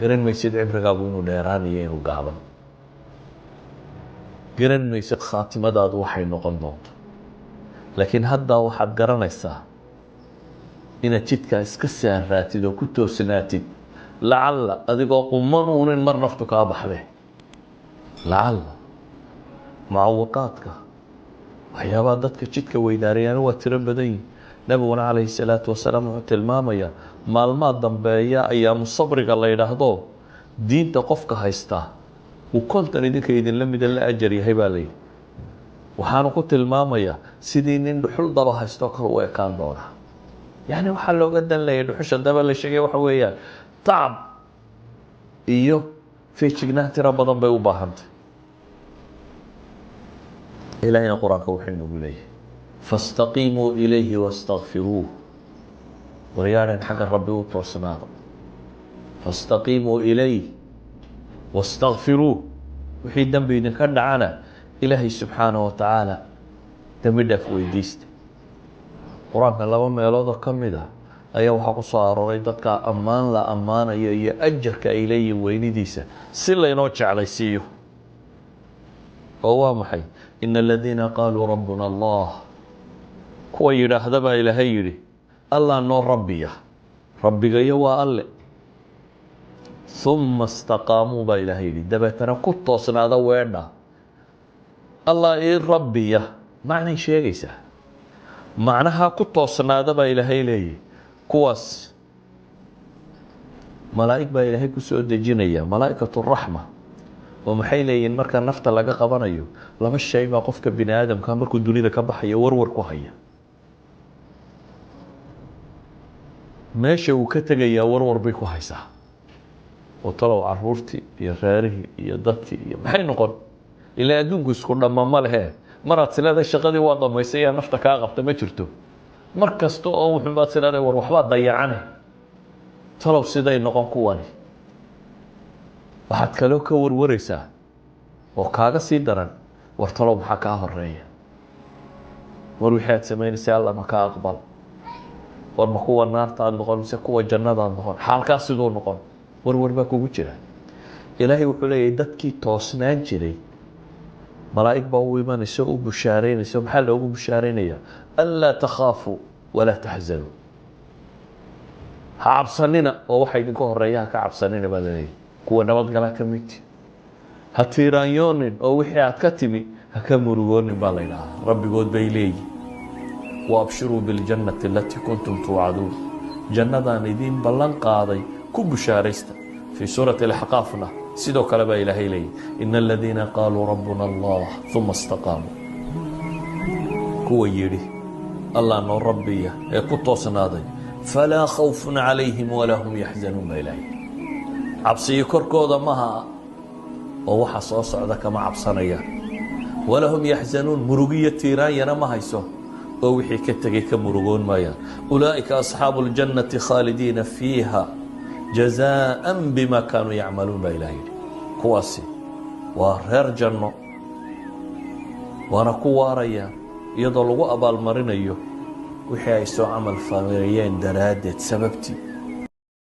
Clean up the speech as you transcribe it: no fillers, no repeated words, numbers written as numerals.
Garan maysid cimrigaagu inuu dheeraanayo, inuu gaaban. Garan maysid khaatimadaadu waxay noqon doonto. Laakiin haddaa waxaad garanaysaa inaad jidkaa iska saaraatid oo ku toosnaatid, lacalla adigoo quman uunin mar naftu kaa baxde. Lacalla mucawiqaadka, waxyaabaha dadka jidka weydaarayaana, waa tiro badan yihin. Nabiguna calayhi salaatu wasalaam wuxuu tilmaamayaa maalmaha dambeeya ayaamu sabriga la yidhaahdo, diinta qofka haystaa uu 50 idinka idinla mida la ajar yahay baa layidhi. Waxaanu ku tilmaamayaa sidii nin dhuxul daba haystoo kale u ekaan doonaa. Yacni waxaa looga dan leeyahay dhuxusha daba la sheegay waxa weeyaan tacab iyo feejignaan tiro badan bay u baahantay. Ilaahayna Qur-aanka wuxuu inagu leeyahay: فاستقيموا إليه واستغفروه. Waryaadhan, xagga Rabbi u toosnaado. فاستقيموا إليه واستغفروه. Wixii dembi idinka dhacana Ilaahay subxaanaه wa tacaala dembi dhaaf weydiista. Qur-aanka laba meelood oo ka mid ah ayaa waxaa ku soo arooray dadka ammaan la ammaanayo iyo ajarka ay leeyihin weynidiisa si laynoo jeclaysiiyo. Oo waa maxay? إن الذين قالوا ربنا الله, kuwa yidhaahda baa Ilaahay yidhi, "Allah noo rabbiya, rabbigayo waa Alle," ثم استقاموا baa Ilaahay yidhi, dabeetana ku toosnaada weedha "Allah ii rabbiya". Macnay sheegaysaa, macnaha ku toosnaada baa Ilaahay leeyahy. Kuwaas malaa'ig baa Ilaahay ku soo dejinaya, ملائكة الرحمة. Oo maxay leeyihiin marka nafta laga qabanayo? Laba shay baa qofka bini aadamka markuu dunida ka baxayo warwar ku haya. Meesha uu ka tegayaa warwar bay ku haysaa, oo talow caruurtii iyo reerihii iyo dadkii iyo maxay noqon? Ilaa adduunku isku dhamma ma lehe. Maraad sileedahay shaqadii waa dhamaysay yaa nafta kaa qabta ma jirto. Mar kasta oo wuxuunbaad sileedahay, war waxbaa dayacane, talow siday noqon kuwani? Waxaad kaloo ka warwareysaa oo kaaga sii daran, war talow maxaa kaa horeeya? War wixii aad sameynaysay Alla ma kaa aqbal? War ma kuwa naarta aad noqon mise kuwa jannadaad noqon? Xaalkaas siduu noqon? Warwar baa kugu jira. Ilaahay wuxuu leeyahay dadkii toosnaan jiray malaa'ig baa u imanaysa, u bushaareynaysa. Maxaa loogu bushaareynayaa? ألا تخافوا ولا تحزنوا. Ha cabsanina oo waxa idinka horeeya ha ka cabsanina baa laleeyahay, kuwa nabadgalaa ka mid. Ha tiiraanyoonin oo wixii aad ka timi ha ka murugoonin baa la yidhahaa. Rabbigood bay leeyihin: وأبشروا بالجنة التي كنتم توعدون. Jannadaan idiin ballan qaaday ku bushaaraysta. Fii suurati Alaxqaafna sidoo kale baa Ilaahay leeyahy: إن الذين قالوا ربنا الله ثم استقاموا. Kuwa yidhi "Allah noo rabbiya" ee ku toosnaaday, فلا خوف عليهم ولا هم يحزنون baa Ilaahay. Cabsiyo korkooda maha oo waxa soo socda kama cabsanayaan. ولا هم يحزنون, murugiyo tiiraanyana ma hayso oo wixii ka tegay ka murugoon maayaan. أولئك أصحاب الجنة خالدين فيها جزاء بما كانوا يعملون baa Ilaah yidhi. Kuwaasi waa reer janno, waana ku waarayaan iyadoo lagu abaalmarinayo wixii ay soo camal faleeyeen daraaddeed sababtii.